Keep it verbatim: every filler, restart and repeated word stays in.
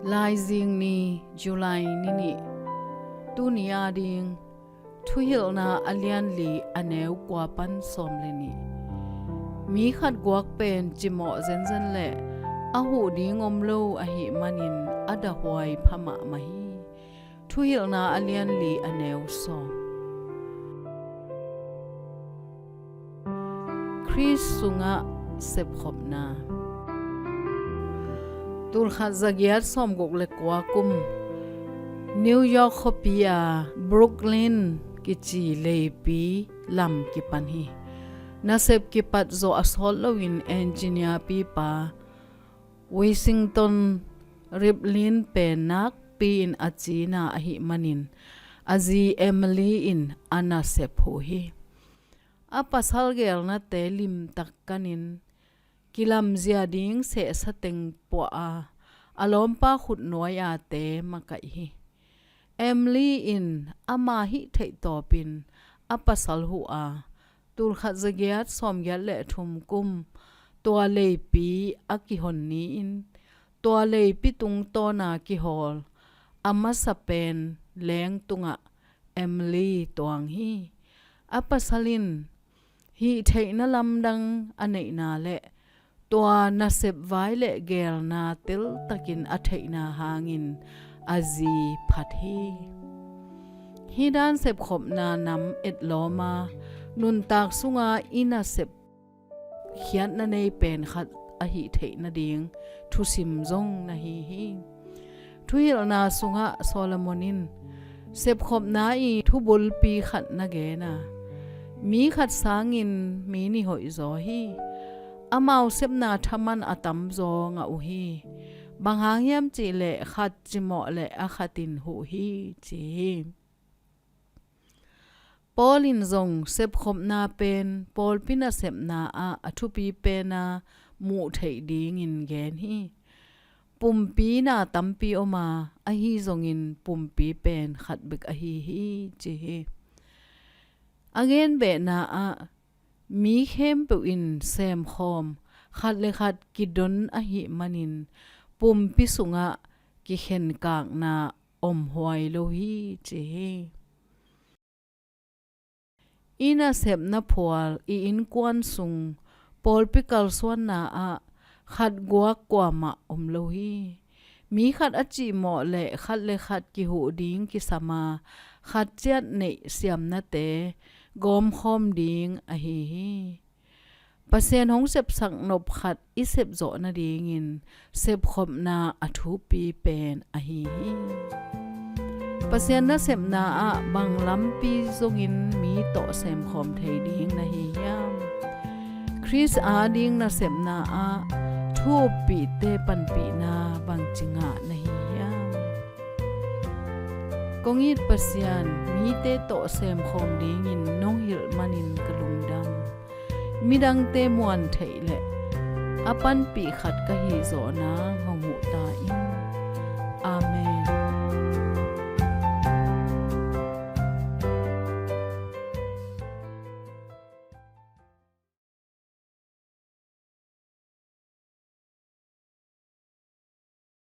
Laizing ni, July ni nih. Tuni a ding thuhilhna a lianli a neu kua pan sawm le nih. Mi khat guak pen cimawh zenzen le a huh ding om lo ahih manin a dahuai pha mahmah hi. Thuhilhna a lianli a neu sawm. Khrist sungah sepkhopna. Tulkhat zagiat sawmguk le kua kum New York khuapi a Brooklyn kici leipi lam kipan hi. Nasep kipat zawh a sawt loin engineer pipa Washington Riplin pen nakpi-in a cina ahih manin a zi Emily in a nasep huh hi. A pasal gelnate limtak kanin kilamzia ding sehsa teng puah a, a lawmpa khutnuai-a te makaih hi. Emily in ama hih theih tawpin a pasal huh a, tulkhat zagiat sawmgiat le thum kum tua leipi a kihon ni-in tua leipi tungtawna kihawl a masa pen leng tungah Emily tuang hi. A pasal in hih theihna lamdang a neihna le tua nasep vai le gelna teltakin a theihna hangin a zi phat hi. Hih dan sepkhopna nam etlawma nuntak sunga i nasep khiatna nei pen khat ahih theih nading thusim zong na hi hi. Thuhilhna sungah Solomon in sepkhopna i thubulpi khat na gen a, mi khat sangin mi nih hoihzaw hi. Amau sepna thaman a tamzaw ngah uh hi. Bang hang hiam cihleh khat cimawh le a khat in huh hi, ci hi. Paul in zong sepkhopna pen pawlpi nasepna ah a thupi pena muh theih dingin gen hi. Pumpi na tampi om a, ahi zongin pumpi pen khat bek ahi hi, ci hi. A genbehna ah mi khempeuh in semkhawm, khat le khat kidon ahih manin pumpi sungah kikhenkakna omhuai lo hi, ci hi. I nasepna phual i innkuan sung pawlpi kalsuanna ah khat guak kuamah om lo hi. Mi khat a cihmawh le khat le khat kihuh ding kisam a, khat ciat neih siamnate gawmkhawm ding ahi hi. Pasian hong sepsak nop khat i sepzawh nadingin sepkhopna a thupi pen ahi hi. Pasian nasepna ah bang lampi zongin mi tawh semkhawm thei ding na hi hiam? Khrist ading nasepna ah thu uppihte panpihna bangci ngah na hi hiam? Kong it Pasian, mite tawh semkhawm dingin nong hilh manin ka lungdam. Midangte muan theih leh a panpih khat ka hih zawh nang hong huh ta in. Amen.